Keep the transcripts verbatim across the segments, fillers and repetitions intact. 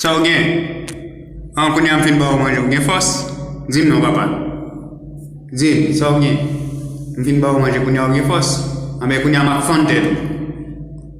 Sa w gen? An, kounye a m fin ba w manje, ou gen fòs? Di m non, papa. Di m, sa w gen? M fin ba w manje, kounye a w gen fòs? Anben, kounye a m ap fann tèt ou.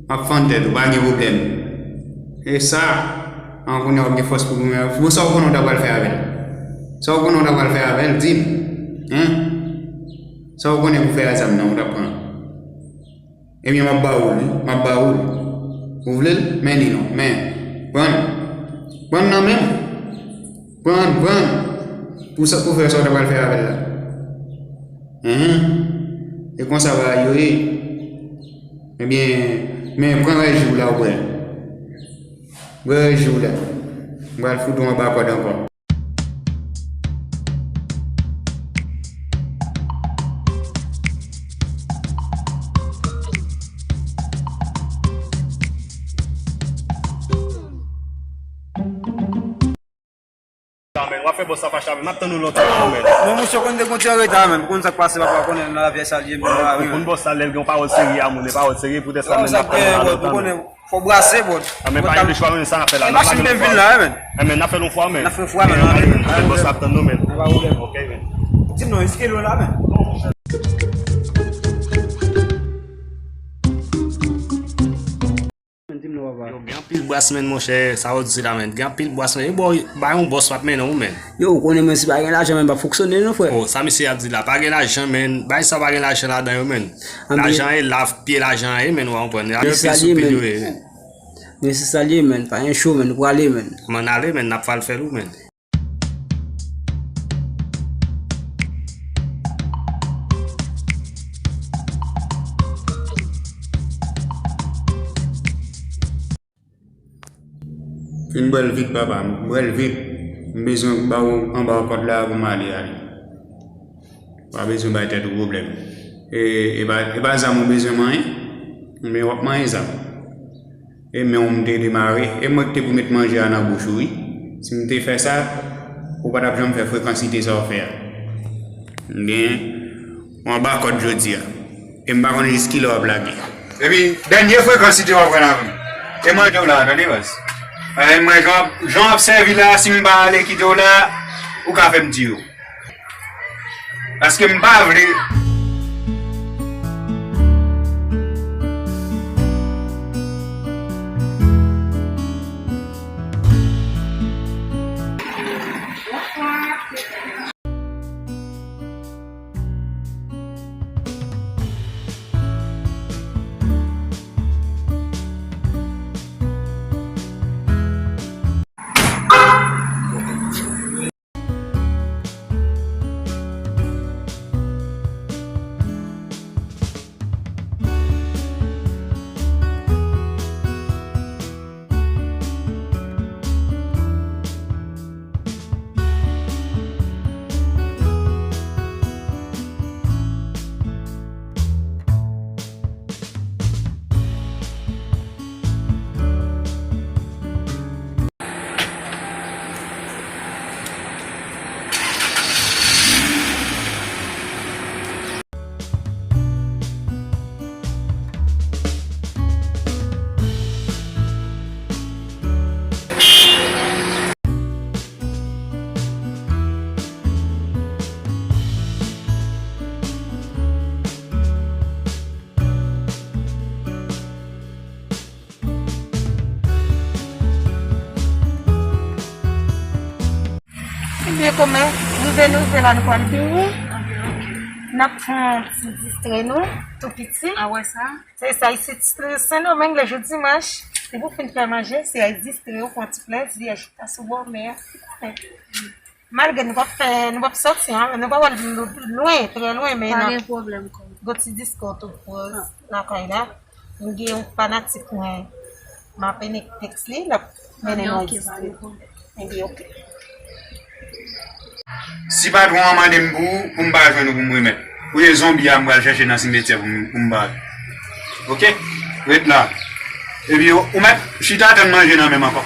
M ap fann tèt ou, pa gen pwoblèm. E sa, an, kounye a w gen fòs pou goumen. Bon, sa w konnen w ta pral fè avè l? Sa w konnen w ta pral fè avè l? Di m. Hen? Sa w konnen pou fè a zam nan, ou t ap pran? Ebyen, m ap ba ou l, wi. M ap ba ou l. Ou vle l? Men li non. Men, pran l. Pran l nan men m. Pran l, pran l. Pou sa, pou fè sa w ta pral fè avè l la. Hen. E konsa bagay yo ye. Ebyen, men pran rès jou w la, ou pran l. Pran rès jou w la. M pral fout ou anba kòd ankò. Sa, men, w ap fè bòs la fache avè m. M ap tann ou lontan, men. Non, monchè, w konn te gon ti anreta, men. Ou konn sa k pase, papa, w konnen nan lavi a sa l ye, men. Ou konn bòs la, lè l gen yon pawòl serye a moun, e pawòl serye, poutèt sa, men, m ap tann ou la lontan, men. Fò w brase, bro. A, men pa gen de chwa, men, sa n ap fè la. Machin te vin la, men. A, men, n ap fè l yon fwa, men. N ap fè yon fwa, men. Bòs la ap tann nou, men. Pa pwoblèm. Ok, men. Di m non, èske l la, men? Di m non, papa. Yo, gen anpil bras, men, monchè, sa w di la, men. Gen anpil bras, men. Yo, bò, bay yon bòs p ap mennen w, men. Yo, ou konnen, men, si pa gen lajan, men, p ap fonksyone, non, frè. Oh, sa misye ap di la, pa gen lajan, men. Bay sa pa gen lajan ladan yo, men. Lajan e la, pye lajan an ye, men, ou konprann. Misye salye, men. Men se sa l ye, men. Pa gen cho, men. Nou prale, men. M ann ale, men. N ap fè l ou, men. Fin bwè l vit, papa. Bwè l vit. M bezwen ba w anba kòd la pou m ale, ale. Pa bezwen bay tèt ou pwoblèm. E, e pa, e pa zam ou bezwen manyen? Men w ap manyen zam. E men w m te demare. E mwen ki te pou met manje a nan bouch ou, wi. Si m te fè sa, ou pa t ap janm fè frekansite sa w fè a. M gen w anba kòd jodi a. E m pa konn jis kilè w ap lage. Epi, dènye frekansite w ap pran avè m. E manje w la, tande, baz. E mwen, jan w ap, jan w ap sèvi la, si m pa ale kite w la, ou ka fè m tiye w. Paske m pa vle. Ebyen, kòman, rive nou rive la, nou pral vini. N ap fè yon ti distrè nou, tou piti. A wè sa? Se sa, isit, Sendomeng, lè jou dimanch, depi w fin fè manje, se al distrè w, pran ti plèzi, al chita sou bò mè a. Malgre nou p ap fè, nou p ap sòti, an, nou p ap al lwen, trè lwen, men n ap gon ti diskò tou pou lakay la. M gen yon fanatik mwen, m ap mennen tèks li, l ap mennen nou egziste. Ebyen, oke. Si patwon an mande m pou ou, pou m pa jwenn ou pou m remèt. Ou ye zonbi a m pral chèche nan simetyè pou m, pou m ba ou. Oke? Ret la. Epi ou, ou mèt chita tann manje nan men m ankò.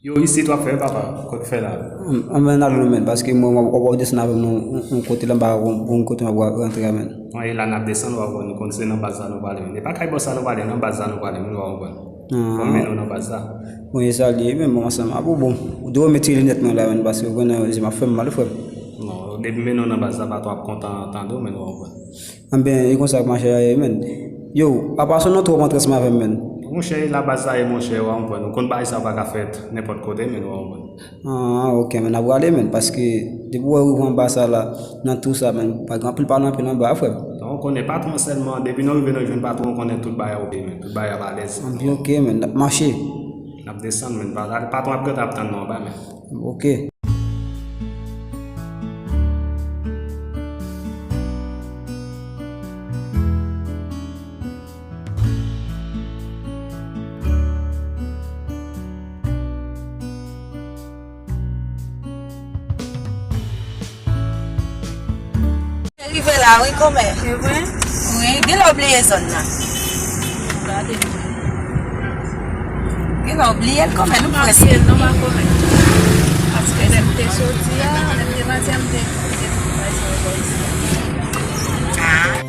Yo, isit w ap fè, papa, kot fè la? Anben, n al non, men, paske mwen, w ap desann avè m nan yon kote la, m pa konn kote m ap rantre a, men. Wi, la n ap desann, w ap wè, nou konn se nan baz la nou prale, men. E pa kay bòs la nou prale, nan baz la nou prale, men, w ap wè. Fò m mennen w nan baz la. Bon, e sa l ye, men, bon, ansanm. Apo, bon, ou dwe remèt linèt mwen la, men, paske ou konnen, je m ap fè m mal, frè m. Non, depi m mennen w nan baz la, patwon ap kontan tande w, men, w ap wè. Anben, e konsa, machè, a ye, men. Yo, apa son nan twòp antre ansanm avè m, men. Monchè, e la baz la ye, monchè, w ap konprann. Ou konn bagay sa pa ka fèt nenpòt kote, men w ap konprann. Ah, ok, men, n ap prale, men, paske depi w wè ou rive anba sa la, nan tou sa, men, pa gen anpil pale anpil anba, frè m. Non, ou konnen patwon sèlman, depi nou rive nou jwenn patwon, ou konnen tout bagay ok, men, tout bagay ap alèz. Anben, ok, men, n ap mache. N ap desann, men, pa-, patwon ap gentan ap tann nou anba, men. Ok. Rive la, wi, kòmè. Se vre? Wi, gen lè w bliye zòn nan. Gade. Gen lè w bliye l kòmè, nou prèske. M pa bliye l non, pa kòmè. Paske lè m te soti a, lè m te pati a, m te, m te bay sa ankò isi. Ah.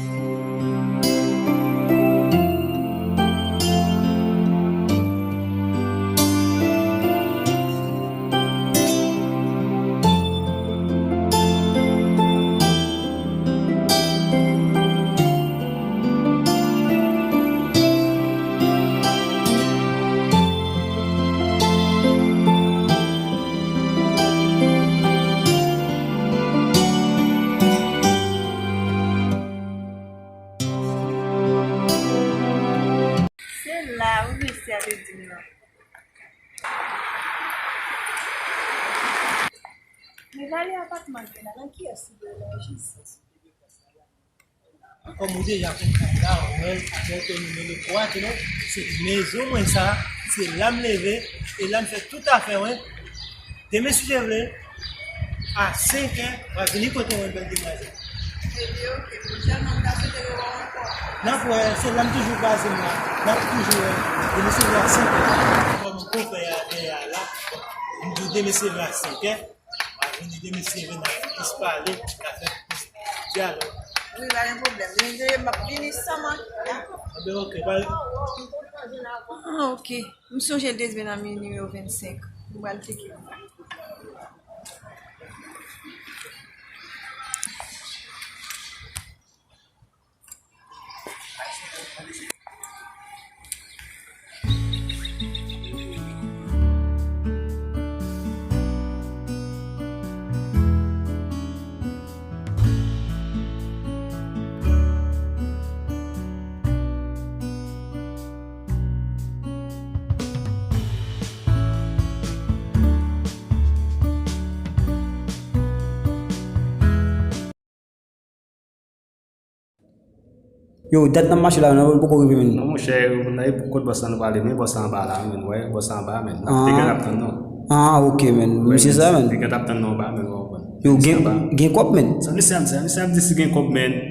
Se la wi mesye a te di m nan. Men valè apatman l gen la, nan kiyès li dwe lonje sa? Kòm ou deja konn kay la, ou wè l, avè w ke nou mele kwa, ke nou, se mezon mwen sa, se la m leve, e la m fè tout afè mwen. Demen si Dye vle, a senk è, w a vini kote mwen, bèl demwazèl. Ebyen, ok, prochènman, m ta swete rewè w ankò. N ap wè, se la m toujou kwaze m la. N ap toujou wè. Demen si Dye vle a senk è. Kòm konpè a dèyè a la, m di w demen si Dye vle a senk è. M a vini demen si Dye vle, n a fè plis pale, n a fè plis dyalòg. Wi, pa gen pwoblèm. Demen si Dye vle, m ap vini san manke. Anben, ok, bye. Ah, ok. M sonje l te di nan nimewo vennsenk. M pral tcheke. Yo, dat n ap mache la, nou poko rive, men. Non, monchè, kote bòs la nou prale, men bòs la anba la, men, wè, bòs la anba, men. N ap te gen ap tann nou. Ah, ok, men. Misye sa, men. Te gen ap tann nou anba, men, w ap konprann. Yo, gen, gen kòb, men. Sa misye ap di, sa misye ap di si gen kòb, men.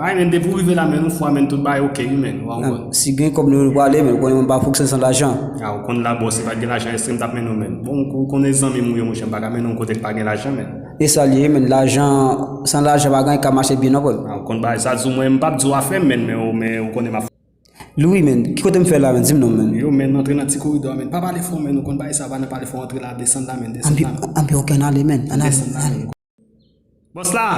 Bay, men, depi w rive la, men, yon fwa, men, tout bay ok, wi, men, w ap konprann. Si gen kòb, nou prale, men, ou konnen mwen pa fonksyone san lajan. Ah, ou konn la, bòs, si pa t gen lajan, èske m t ap mennen w, men. Bon, ou konnen zanmi m ou ye, monchè, m pa ka mennen w kote k pa gen lajan, men. E sa l ye, men, lajan, san lajan pa gen anyen k ap mache byen non, frè m. Ah, ou konn bagay sa, di w mwen, m p ap di w afè m, men, men, men ou konnen m ap. Louis, men, ki kote m fè la, men, di m non, men. Yo, men, antre nan ti koridò a, men, pa pale fò, men, ou konn bagay sa, pa nan pale fò, antre la, desann la, men, desann la, men. Anpi, anpi, ok, ann ale, men, ann ale. Desann la, men. Bòs la!